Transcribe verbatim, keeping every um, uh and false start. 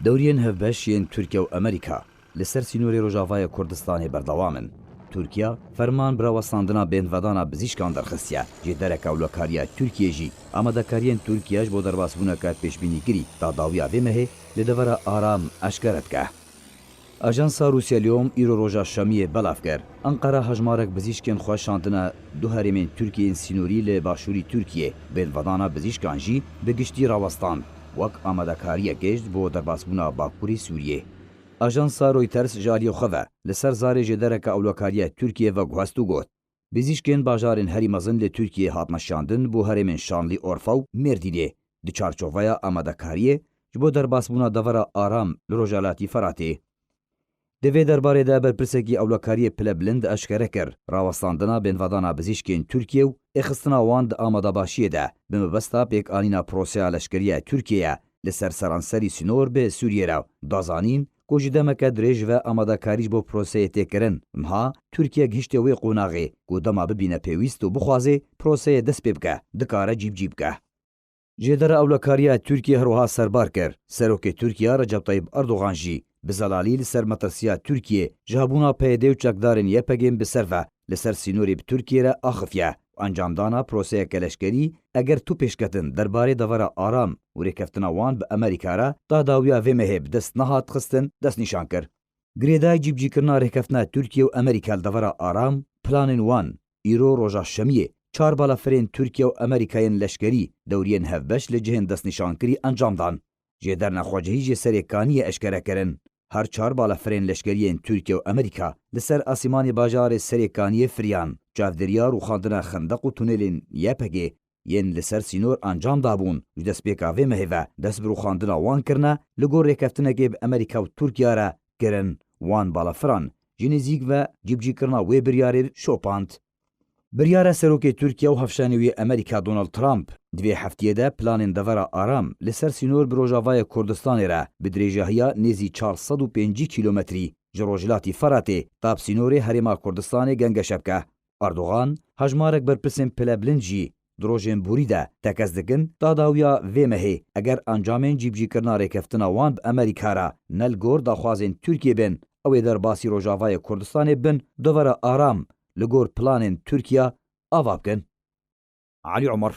Dewriyên hevbeş yên Tirkiye û Amerîka li ser sînorê Rojavayê Kurdistanê berdewam in. Tirkiye ferman bi rawestandina bêhnvedana bizîşkan derxistiye. Jêdereke ewlekariya Tirkiyê jî amadekariyên Tirkiye ji bo derbasbûneke pêşbînîkirî ta dawiya vê mehê li devera Aram eşkere dike. Ajansa Rûsya Liyom îro roja Şemiyê belav kir, Enqera hejmarek bizîşkên xwe şandine du herêmên Tirkiyê yên sînorî li başûrî Tirkiyê, bêhnvedana bizîşkan jî bi giştî rawestand, wek amadekariyekê ji bo derbasbûna Bakurê Sûriyê. Ajansa Reuters ji aliyê xwe ve li ser zarê jêdereke ewlekariya Tirkiyê veguhest û got, Bizîşkên bajarên herî mezin li Tirkiyê hatine şandin bo herêmên Şanlîorfa û Mêrdînê, di çarçoveya amadekariyê ji bo derbasbûna devera Aram li Rojhelatî Feratê. Di vê derbarê de berpirsekî ewlekariyê pile bilind eşkere kir, rawestandina bêhnvedana bizîşkên Tirkiyê û êxistina wan di amadebaşiyê de bi mebesta pêkanîna proseya leşkerî ya Tirkiyê ye li ser seranserî sînor bi Sûriyê re. Da zanîn ku ji demeke dirêj ve amadekarî ji bo proseyê tê kirin. Niha Tirkiye gihiştiye wê qonaxê ku dema bibîne pêwîst û bixwaze proseyê dest pê bike, dikare cîbicî bike. Jêdera ewlekariya Tirkiyê her wiha serbar kir, Serokê Tirkiye Recep Tayyip Erdogan jî bi zelalî li ser metirsiya Tirkiyê ji hebûna P Y D û çekdarên Y P G'ên bi ser ve li ser sînorê bi Tirkiyê re axifiye û encamdana proseyeke leşkerî, eger tu pêşketin derbarê devera Aram û rêkeftina wan bi Amerîka re, ta dawiya vê mehê bi dest nehat xistin, destnîşan kir. Girêdayî cîbicîkirina rêkeftina Tirkiye û Amerîka li devera Aram, planên wan, îro roja Şemiyê, çar balafirên Tirkiye û Amerîka yên leşkerî dewriyên hevbeş li cihên destnîşankirî encam dan. Jêderna xwecihî jê serê kaniyê eşkere kirin. Her çar balafirên leşkerî yên Tirkiye û Amerîka li ser asîmanê bajarê Serê Kaniyê firiyan. Çavdêriya rûxandina xendeq û tunelên Y P G yên li ser sînor encam dabûn, ji destpêka vê mehê ve dest bi rûxandina wan kirine, li gor rêkeftinekê bi Amerîka û Tirkiye re kirin. Wan balafiran ji nêzîk ve cîbicîkirina wê biryarê şopand. Biryara serokê Tirkiye û hevşanê wî Amerîka Donald Trump di vê heftiyê de planên devera Aram li ser sînor bi Rojavayê Kurdistanê re bi dirêjahiya nêzî çar sed û pêncî kîlometrî ji rojhilatî Feratê ta bi sînorê Herêma Kurdistanê gengeşe bike. Erdogan, hejmarek berpirsên pilebilind jî di rojên borî de tekez dikin, ta dawiya vê mehê, eger encamên cîbicîkirina rêkeftina wan bi Amerîka re ne li gor daxwazên Tirkiyê bin, ew ê derbasî Rojavayê Kurdistanê bin, devera Aram li gor planên Tirkiye ava bikin. Elî Omer,